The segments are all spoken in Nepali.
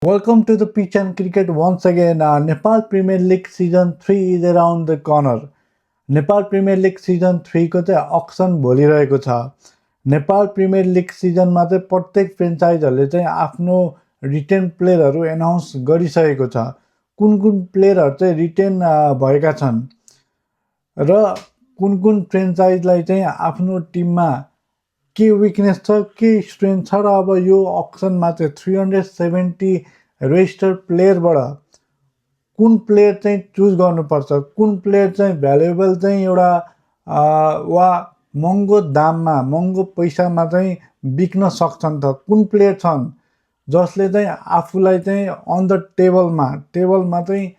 Welcome to the pitch and cricket once again. Nepal Premier League Season 3 is around the corner. Nepal premier league season 3 को चाहिँ अक्सन भोलिरहेको छ। नेपाल प्रिमियर लिग सिजनमा चाहिँ प्रत्येक फ्रेन्चाइजहरूले चाहिँ आफ्नो रिटेन प्लेयरहरू एनाउन्स गरिसकेको छ। कुन कुन प्लेयरहरू चाहिँ रिटेन भएका छन् र कुन कुन फ्रेन्चाइजलाई चाहिँ आफ्नो टिममा के विकनेस छ के स्ट्रेन्थ छ र अब यो अक्सनमा चाहिँ 370 रेजिस्टर्ड प्लेयरबाट कुन प्लेयर चाहिँ चुज गर्नुपर्छ, कुन प्लेयर चाहिँ भ्यालुएबल चाहिँ एउटा वा महँगो दाममा महँगो पैसामा चाहिँ बिक्न सक्छन् त, कुन प्लेयर छन् जसले चाहिँ आफूलाई चाहिँ अन द टेबलमा चाहिँ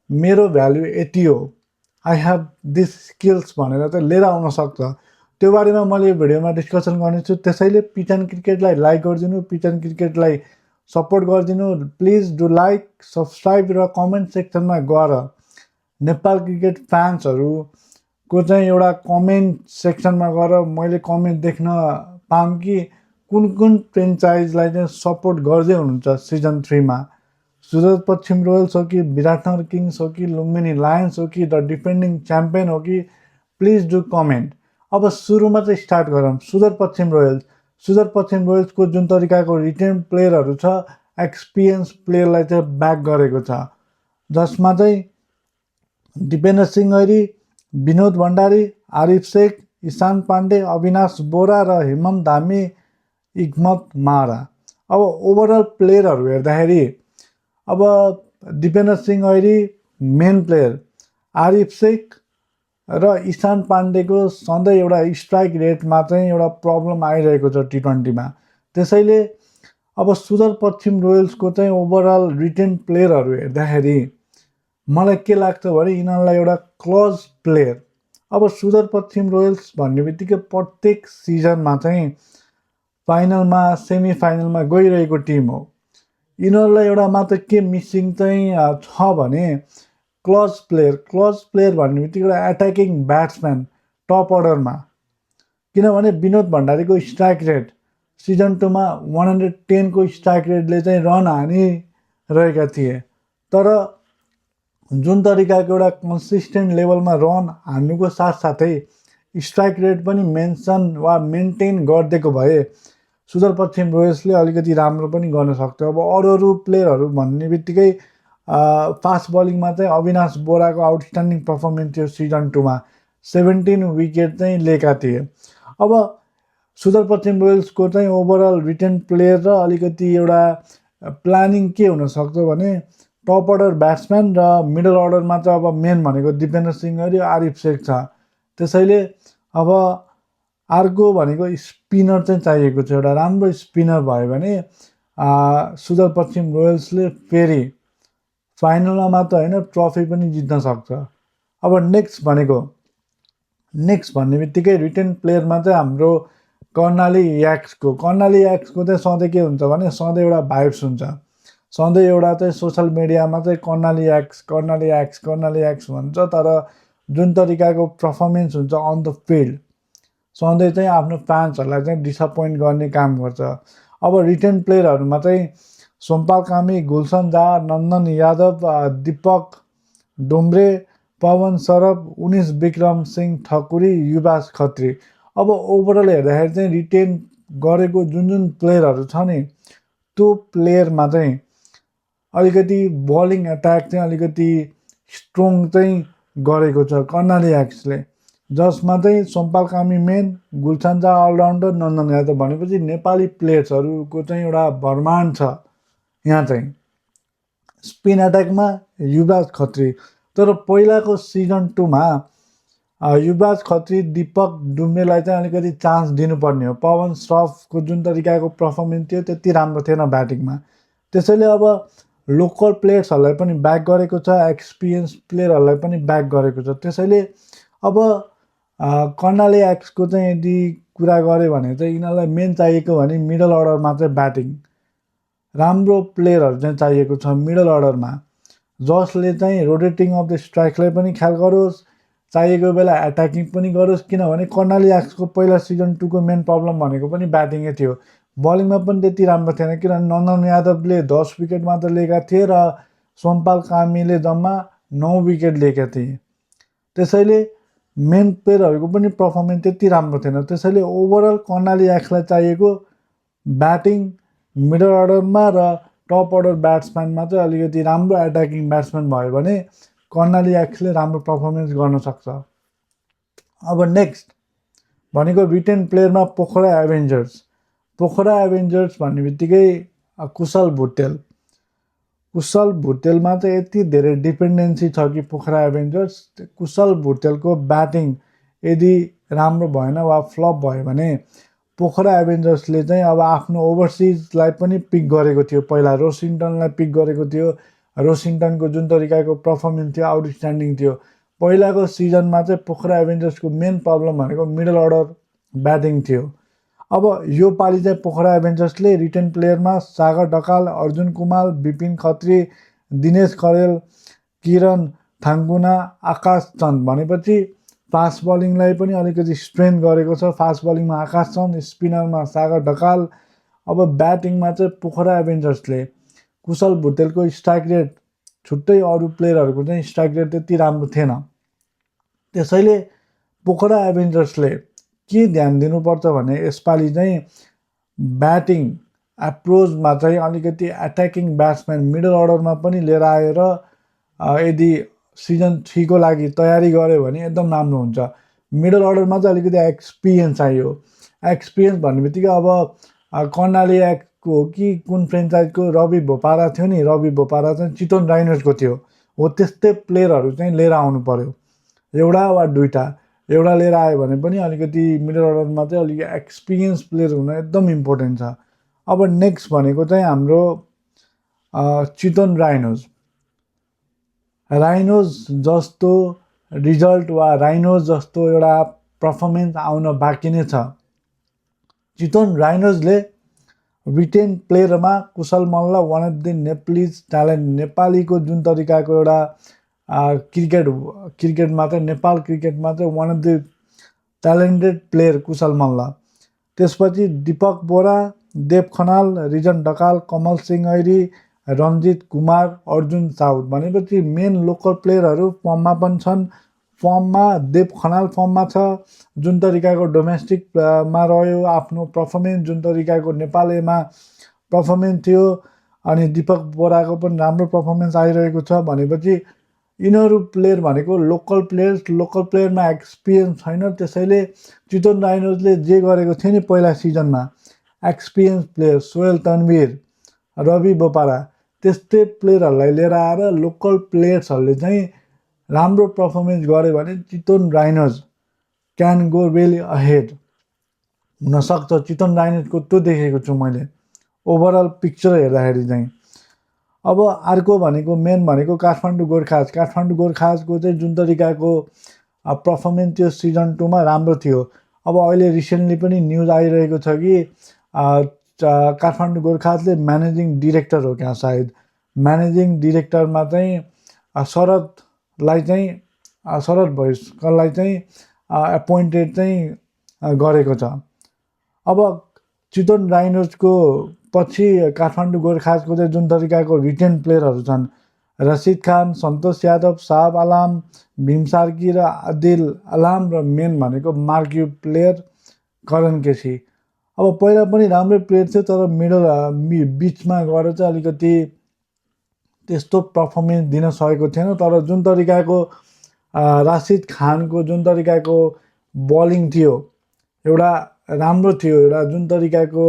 मेरो भ्यालु यति हो, आई हेभ दिस स्किल्स भनेर चाहिँ लिएर आउन सक्छ। त्यो बारेमा मैले भिडियोमा डिस्कसन गर्नेछु। त्यसैले पिच एन्ड क्रिकेटलाई लाइक गरिदिनु, पिच एन्ड क्रिकेटलाई सपोर्ट गरिदिनु। प्लिज डु लाइक, सब्सक्राइब र कमेन्ट सेक्सनमा गएर नेपाल क्रिकेट फ्यान्सहरूको चाहिँ एउटा कमेन्ट सेक्सनमा गएर मैले कमेन्ट देख्न पाऊँ कि कुन कुन फ्रेन्चाइजलाई चाहिँ सपोर्ट गर्दै हुनुहुन्छ सिजन 3मा। सुदूरपश्चिम रोयल्स हो कि विराटनगर किङ्स हो कि लुम्बिनी लायन्स हो कि द डिफेन्डिङ च्याम्पियन हो कि, प्लिज डु कमेन्ट। अब सुरुमा चाहिँ स्टार्ट गरौँ। सुदूरपश्चिम रोयल्सको जुन तरिकाको रिटेन प्लेयरहरू छ, एक्सपिरियन्स प्लेयरलाई चाहिँ ब्याक गरेको छ, जसमा चाहिँ दिपेन्द्र सिंह ऐरी, विनोद भण्डारी, आरिफ शेख, ईशान पाण्डे, अविनाश बोरा र हेमन्त धामी, इक्मत मारा। अब ओभरअल प्लेयरहरू हेर्दाखेरि अब दिपेन्द्र सिंह ऐरी मेन प्लेयर, आरिफ शेख र ईशान पाण्डेको सधैँ एउटा स्ट्राइक रेटमा चाहिँ एउटा प्रब्लम आइरहेको छ टी20मा। त्यसैले अब सुदूरपश्चिम रोयल्सको चाहिँ ओभरअल रिटेन प्लेयरहरू हेर्दाखेरि मलाई के लाग्छ भने यिनीहरूलाई एउटा क्लोज प्लेयर। अब सुदूरपश्चिम रोयल्स भन्ने बित्तिकै प्रत्येक सिजनमा चाहिँ फाइनलमा सेमिफाइनलमा गइरहेको टिम हो। यिनीहरूलाई एउटा मात्र के मिसिङ चाहिँ छ भने क्लोज प्लेयर भन्ने बित्तिकै एउटा एट्याकिङ ब्याट्सम्यान टप अर्डरमा। किनभने विनोद भण्डारीको स्ट्राइक रेट सिजन 2मा 110 को स्ट्राइक रेटले चाहिँ रन हानिरहेका थिए, तर जुन तरिकाको एउटा कन्सिस्टेन्ट लेभलमा रन हान्नुको साथसाथै स्ट्राइक रेट पनि मेन्सन वा मेन्टेन गरिदिएको भए सुदूरपश्चिम रोयल्सले अलिकति राम्रो पनि गर्न सक्थ्यो। अब अरू प्लेयरहरू भन्ने बित्तिकै फास्ट बलिङमा चाहिँ अविनाश बोराको आउटस्ट्यान्डिङ पर्फर्मेन्स थियो सिजन 2मा, 17 विकेट चाहिँ लिएका थिए। अब सुदूरपश्चिम रोयल्सको चाहिँ ओभरअल रिटेन प्लेयर र अलिकति एउटा प्लानिङ के हुनसक्छ भने टप अर्डर ब्याट्सम्यान र मिडल अर्डरमा चाहिँ अब मेन भनेको दिपेन्द्र सिंह ऐरी, आरिफ शेख छ। त्यसैले अब अर्को भनेको स्पिनर चाहिँ चाहिएको छ। एउटा राम्रो स्पिनर भयो भने सुदूरपश्चिम रोयल्सले फेरि फाइनलमा मात्र होइन ट्रफी पनि जित्न सक्छ। अब नेक्स्ट भन्ने बित्तिकै रिटेन प्लेयरमा चाहिँ हाम्रो कर्णाली याक्सको चाहिँ सधैँ के हुन्छ भने सधैँ एउटा भाइब्स हुन्छ। सधैँ एउटा चाहिँ सोसल मिडियामा चाहिँ कर्णाली याक्स भन्छ, तर जुन तरिकाको पर्फर्मेन्स हुन्छ अन द फिल्ड सधैँ चाहिँ आफ्नो फ्यान्सहरूलाई चाहिँ डिसपोइन्ट गर्ने काम गर्छ। अब रिटेन प्लेयरहरूमा चाहिँ सोमपाल कामी, गुलसन झा, नन्दन यादव, दीपक डुम्रे, पवन सरफ, उनिस विक्रम सिंह ठकुरी, युवराज खत्री। अब ओभरअल हेर्दाखेरि चाहिँ रिटेन गरेको जुन प्लेयरहरू छ नि, त्यो प्लेयरमा चाहिँ अलिकति बलिङ एट्याक चाहिँ अलिकति स्ट्रङ चाहिँ गरेको छ कर्णाली याक्सले, जसमा चाहिँ सोमपाल कामी मेन, गुलसन झा अलराउन्डर, नन्दन यादव भनेपछि नेपाली प्लेयर्सहरूको चाहिँ एउटा भरमाण छ। यहाँ चाहिँ स्पिन एट्याकमा युवराज खत्री, तर पहिलाको सिजन 2मा युवराज खत्री, दीपक डुम्रेलाई चाहिँ अलिकति चान्स दिनुपर्ने हो। पवन श्रफको जुन तरिकाको पर्फर्मेन्स थियो त्यति राम्रो थिएन ब्याटिङमा। त्यसैले अब लोकल प्लेयर्सहरूलाई पनि ब्याक गरेको छ, एक्सपिरियन्स प्लेयरहरूलाई पनि ब्याक गरेको छ। त्यसैले अब कर्णाली याक्सको चाहिँ यदि कुरा गऱ्यो भने चाहिँ यिनीहरूलाई मेन चाहिएको भने मिडल अर्डरमा चाहिँ ब्याटिङ राम्रो प्लेयरहरू चाहिँ चाहिएको छ मिडल अर्डरमा, जसले चाहिँ रोटेटिङ अफ द स्ट्राइकलाई पनि ख्याल गरोस्, चाहिएको बेला एट्याकिङ पनि गरोस्। किनभने कर्णाली याक्सको पहिला सिजन 2को मेन प्रब्लम भनेको पनि ब्याटिङै थियो। बलिङमा पनि त्यति राम्रो थिएन किनभने नन्दन यादवले 10 विकेट मात्र लिएका थिए र सोमपाल कामीले जम्मा 9 विकेट लिएका थिए। त्यसैले मेन प्लेयरहरूको पनि पर्फर्मेन्स त्यति राम्रो थिएन। त्यसैले ओभरअल कर्णाली एक्सलाई चाहिएको ब्याटिङ मिडल अर्डरमा र टप अर्डर ब्याट्सम्यानमा चाहिँ अलिकति राम्रो एट्याकिङ ब्याट्सम्यान भयो भने कर्णाली एक्सले राम्रो पर्फर्मेन्स गर्न सक्छ। अब नेक्स्ट भनेको रिटेन प्लेयरमा पोखरा एभेन्जर्स। पोखरा एभेन्जर्स भन्ने बित्तिकै कुशल भुटेल। कुशल भुटेलमा चाहिँ यति धेरै डिपेन्डेन्सी छ कि पोखरा एभेन्जर्स, कुशल भुटेलको ब्याटिङ यदि राम्रो भएन वा फ्लप भयो भने पोखरा एभेन्जर्सले चाहिँ अब आफ्नो ओभरसिजलाई पनि पिक गरेको थियो। पहिला रोसिङ्टनलाई पिक गरेको थियो। रोसिङ्टनको जुन तरिकाको पर्फर्मेन्स थियो आउटस्ट्यान्डिङ थियो। पहिलाको सिजनमा चाहिँ पोखरा एभेन्जर्सको मेन प्रब्लम भनेको मिडल अर्डर ब्याटिङ थियो। अब यो पालि चाहिँ पोखरा एभेन्जर्सले रिटेन प्लेयरमा सागर ढकाल, अर्जुन कुमार, विपिन खत्री, दिनेश करेल, किरण थाङ्गुना, आकाश चन्द भनेपछि फास्ट बलिङलाई पनि अलिकति स्ट्रेन्थ गरेको छ। फास्ट बलिङमा आकाश चन्द, स्पिनरमा सागर ढकाल। अब ब्याटिङमा चाहिँ पोखरा एभेन्जर्सले कुशल भुटेलको स्ट्राइक रेट छुट्टै अरू प्लेयरहरूको चाहिँ स्ट्राइक रेट त्यति राम्रो थिएन। त्यसैले पोखरा एभेन्जर्सले के ध्यान दिनुपर्छ भने यसपालि चाहिँ ब्याटिङ एप्रोचमा चाहिँ अलिकति एट्याकिङ ब्याट्सम्यान मिडल अर्डरमा पनि लिएर आएर यदि सिजन 3 को लागि तयारी गर्यो भने एकदम राम्रो हुन्छ। मिडल अर्डरमा चाहिँ अलिकति एक्सपिरियन्स चाहियो। एक्सपिरियन्स भन्ने बित्तिकै अब कर्णाली एक्सको हो कि कुन फ्रेन्चाइजको रवि भोपारा थियो नि, रवि भोपारा चाहिँ चितवन राइनर्सको थियो। हो त्यस्तै प्लेयरहरू चाहिँ लिएर आउनु पर्यो, एउटा वा दुईवटा। एउटा लिएर आयो भने पनि अलिकति मिडल अर्डरमा चाहिँ अलिकति एक्सपिरियन्स प्लेयर हुन एकदम इम्पोर्टेन्ट छ। अब नेक्स्ट भनेको चाहिँ हाम्रो चितवन राइनोज। राइनोज जस्तो रिजल्ट वा राइनोज जस्तो एउटा पर्फर्मेन्स आउन बाँकी नै छ। चितवन राइनोजले रिटेन प्लेयरमा Kushal Malla, one of the Nepalese talent, नेपालीको जुन तरिकाको एउटा क्रिकेटमा चाहिँ नेपाल क्रिकेटमा चाहिँ one of the talented player Kushal Malla. त्यसपछि दीपक बोरा, देव खनाल, रिजन ढकाल, कमल सिंह ऐरी, रञ्जित कुमार, अर्जुन साउद भनेपछि मेन लोकल प्लेयरहरू फर्ममा पनि छन्। फर्ममा देव खनाल फर्ममा छ, जुन तरिकाको डोमेस्टिकमा रह्यो, आफ्नो पर्फर्मेन्स जुन तरिकाको नेपालमा पर्फर्मेन्स थियो, अनि दीपक बोराको पनि राम्रो पर्फर्मेन्स आइरहेको छ भनेपछि यिनीहरू प्लेयर भनेको लोकल प्लेयर्स। लोकल प्लेयरमा एक्सपिरियन्स छैन। त्यसैले चितवन राइनर्सले जे गरेको थियो नि पहिला सिजनमा, एक्सपिरियन्स प्लेयर सोहेल तन्वीर, रवि बोपारा, त्यस्तै प्लेयरहरूलाई लिएर आएर लोकल प्लेयर्सहरूले चाहिँ राम्रो पर्फर्मेन्स गर्यो भने Chitwan Rhinos can go really ahead हुनसक्छ। चितवन राइनर्सको त्यो देखेको छु मैले ओभरअल पिक्चर हेर्दाखेरि चाहिँ। अब अर्को भनेको मेन भनेको काठमाडौँ गोर्खाज। काठमाडौँ गोर्खाजको चाहिँ जुन तरिकाको पर्फर्मेन्स त्यो सिजन 2 मा राम्रो थियो। अब अहिले रिसेन्टली पनि न्युज आइरहेको छ कि काठमाडौँ गोर्खाजले म्यानेजिङ डिरेक्टर हो क्या सायद, म्यानेजिङ डिरेक्टरमा चाहिँ शरदलाई चाहिँ शरद भैसकरलाई चाहिँ एपोइन्टेड चाहिँ गरेको छ। अब चितवन राइनर्सको पछि काठमाडौँ गोर्खाजको चाहिँ जुन तरिकाको रिटेन प्लेयरहरू छन्, रसिद खान, सन्तोष यादव, साहब आलाम, भीम सार्की र आदिल आलाम, र मेन भनेको मार्क्यू प्लेयर करण केसी। अब पहिला पनि राम्रै प्लेयर थियो तर बिचमा गएर चाहिँ अलिकति त्यस्तो पर्फर्मेन्स दिन सकेको थिएन। तर जुन तरिकाको राशिद खानको जुन तरिकाको बलिङ थियो एउटा राम्रो थियो, एउटा जुन तरिकाको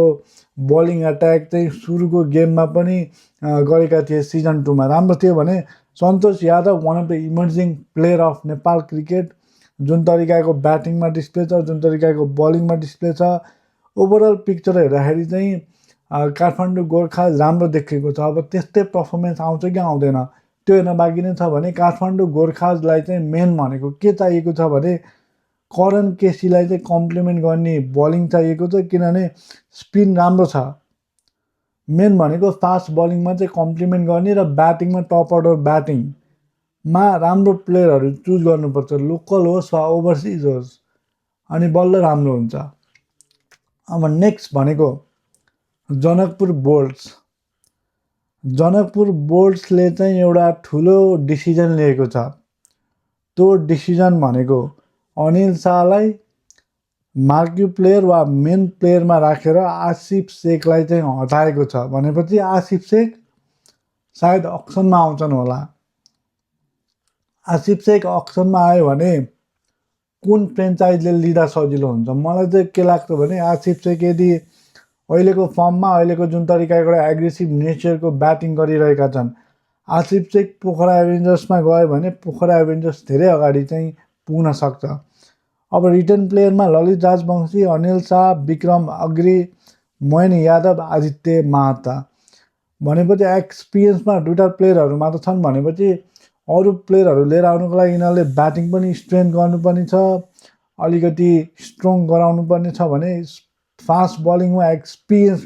बलिङ एट्याक चाहिँ सुरुको गेममा पनि गरेका थिए सिजन 2 मा राम्रो थियो भने Santosh Yadav one of the emerging player of Nepal cricket, जुन तरिकाको ब्याटिङमा डिस्प्ले छ, जुन तरिकाको बलिङमा डिस्प्ले छ, ओभरअल पिक्चर हेर्दाखेरि चाहिँ काठमाडौँ गोर्खाज राम्रो देखिएको छ। अब त्यस्तै पर्फर्मेन्स आउँछ कि आउँदैन त्यो हेर्न बाँकी नै छ भने काठमाडौँ गोर्खाजलाई चाहिँ मेन भनेको के चाहिएको छ भने करण केसीलाई चाहिँ कम्प्लिमेन्ट गर्ने बलिङ चाहिएको छ, किनभने स्पिन राम्रो छ। मेन भनेको फास्ट बलिङमा चाहिँ कम्प्लिमेन्ट गर्ने र ब्याटिङमा टप अर्डर ब्याटिङमा राम्रो प्लेयरहरू चुज गर्नुपर्छ, लोकल होस् वा ओभरसिज होस्, अनि बल्ल राम्रो हुन्छ। अब नेक्स्ट भनेको जनकपुर बोल्ट्सले चाहिँ एउटा ठुलो डिसिजन लिएको छ। त्यो डिसिजन भनेको अनिल शाहलाई मार्क्यू प्लेयर वा मेन प्लेयरमा राखेर आसिफ शेखलाई चाहिँ हटाएको छ। भनेपछि आसिफ शेख सायद अक्सनमा आउँछन् होला। आसिफ शेख अक्सनमा आयो भने कुन फ्रेन्चाइजले लिँदा सजिलो हुन्छ? मलाई चाहिँ के लाग्छ भने आसिफ शेख यदि अहिलेको फर्ममा अहिलेको जुन तरिकाको एउटा एग्रेसिभ नेचरको ब्याटिङ गरिरहेका छन्, आसिफ शेख पोखरा एभेन्जर्समा गयो भने पोखरा एभेन्जर्स धेरै अगाडि चाहिँ पुग्न सक्छ। अब रिटर्न प्लेयरमा ललित राजवंशी, अनिल शाह, विक्रम अग्री, मोइन यादव, आदित्य महाता भनेपछि एक्सपिरियन्समा दुईवटा प्लेयरहरू मात्र छन्। भनेपछि अरू प्लेयरहरू लिएर आउनुको लागि यिनीहरूले ब्याटिङ पनि स्ट्रेन्थ गर्नुपर्ने छ, अलिकति स्ट्रङ गराउनु पर्ने छ भने फास्ट बलिङमा एक्सपिरियन्स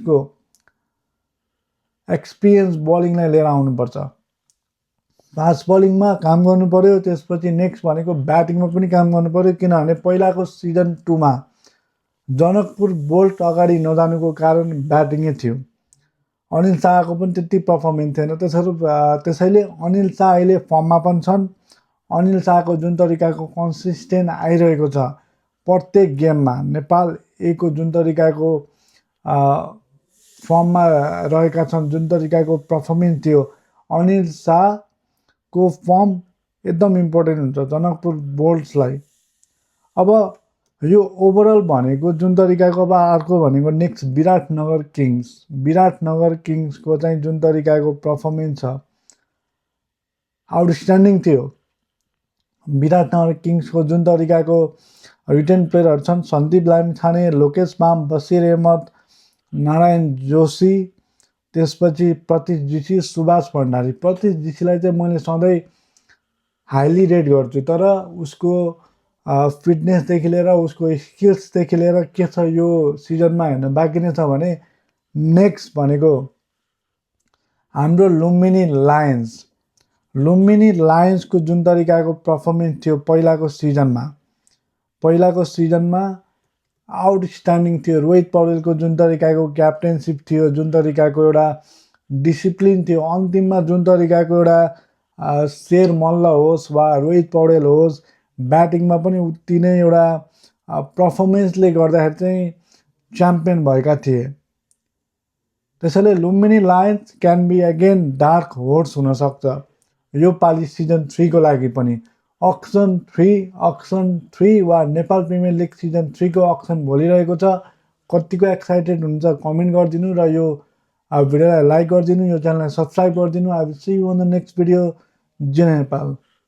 बलिङलाई लिएर आउनुपर्छ। फास्ट बलिङमा काम गर्नु पर्यो, त्यसपछि नेक्स्ट भनेको ब्याटिङमा पनि काम गर्नु पर्यो। किनभने पहिलाको सिजन 2मा जनकपुर बोल्ट अगाडि नजानुको कारण ब्याटिङै थियो। अनिल शाहको पनि त्यति पर्फर्मेन्स थिएन। त्यसैले अनिल शाह अहिले फर्ममा पनि छन्। अनिल शाहको जुन तरिकाको कन्सिस्टेन्ट आइरहेको छ प्रत्येक गेममा, नेपाल एको जुन तरिकाको फर्ममा रहेका छन्, जुन तरिकाको पर्फर्मेन्स थियो, अनिल शाहको फर्म एकदम इम्पोर्टेन्ट हुन्छ जनकपुर बोल्ट्सलाई। अब यो ओभरअल भनेको जुन तरिकाको, अब अर्को भनेको नेक्स्ट विराटनगर किङ्सको चाहिँ जुन तरिकाको पर्फर्मेन्स छ आउटस्ट्यान्डिङ थियो। विराटनगर किङ्सको जुन तरिकाको रिटर्न प्लेयरहरू छन्, सन्दीप लामिछाने, लोकेश माम, बसिर अहमद, नारायण जोशी, त्यसपछि प्रतीश जीसी, सुभाष भण्डारी। प्रतीश जीसीलाई चाहिँ मैले सधैँ हाइली रेट गर्छु, तर उसको फिटनेसदेखि लिएर उसको स्किल्सदेखि लिएर के छ यो सिजनमा हेर्न बाँकी नै छ भने नेक्स्ट भनेको हाम्रो लुम्बिनी लायन्सको जुन तरिकाको पर्फर्मेन्स थियो पहिलाको सिजनमा आउटस्ट्यान्डिङ थियो। रोहित पौडेलको जुन तरिकाको क्याप्टेनसिप थियो, जुन तरिकाको एउटा डिसिप्लिन थियो, अन्तिममा जुन तरिकाको एउटा शेर मल्ल होस् वा रोहित पौडेल होस्, ब्याटिङमा पनि उति नै एउटा पर्फर्मेन्सले गर्दाखेरि चाहिँ च्याम्पियन भएका थिए। त्यसैले Lumbini lions can be again dark horse हुनसक्छ यो पालि सिजन 3को लागि पनि। अक्सन 3 वा नेपाल प्रिमियर लिग सिजन 3को अक्सन भोलिरहेको छ। कतिको एक्साइटेड हुन्छ कमेन्ट गरिदिनु र यो भिडियोलाई लाइक गरिदिनु, यो च्यानललाई सब्सक्राइब गरिदिनु। I will see you on the next video. जय नेपाल।